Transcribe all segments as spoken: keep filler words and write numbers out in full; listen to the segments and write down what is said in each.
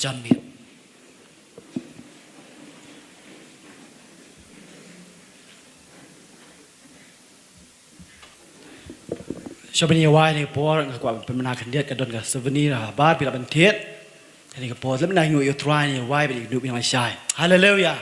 janmiet. Sha ban ïa wai ne ka por nga kwah pynbna khyndiat ka don ka souvenir ha bar phi lah ban thied. Ïa ne ka por lem na ngi ïa Trai ne wai ban ïa kynduh biang lashai. Haleluya.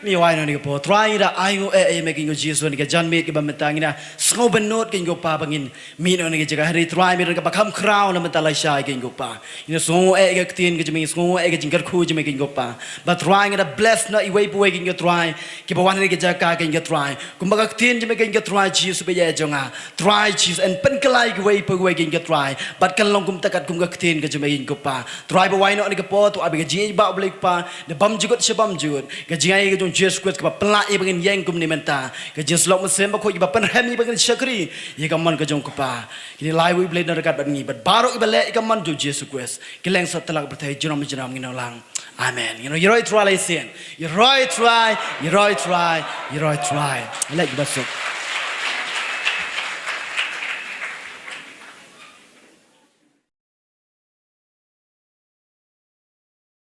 Ngi wai ne ka por Trai ngi da ai nguh eh ïa me kynduh Jisu ne ka janmiet kiba mynta ngi na sngew bynnud kynduh pa ba ngin mih noh ne ka jaka hari Trai mi ren kaba kham khraw na mynta lashai kynduh pa. Ngi na sngew eh ka ktien ka jingmih sngew eh ka jingkyrkhu jingmih kynduh pa. Ba Trai ngi da bless na iwei pa iwei kynduh Trai. Kiba wan ne ka jaka kynduh Trai. Kumba ka ktien jingmih kynduh Trai Jisu ba ïa jong nga. Trai Jisu en pynkylla ïa kiwei pa kiwei kynduh Trai. Bad kan long kumta kat kum ka ktien ka jong me kynduh pa. Trai ba wai noh ne ka por tu abi ka jingïeit ba u Blei pa. Ne bam jukut sha bam jukut. Ka jingïeit ka jong Jisu Khrist kaba pynlah ïa ba ngin ïeng kum ne mynta. Ka jingslok mynsiem ba khoi ba pynrhem ïa ba ngin shakri. Ïa ka mon ka jong ka pa. Kine lai wei Blei na ryngkat bad ngi bad baroh iba leh ïa ka mon jong Jisu Khrist. Ki leng sa tlak pyrthei jrong jrong ngin lang. Amen. Ngin ïaroi Trai lai sien. Ïaroi Trai, ïaroi Trai, ïaroi Trai. Leh ba suk.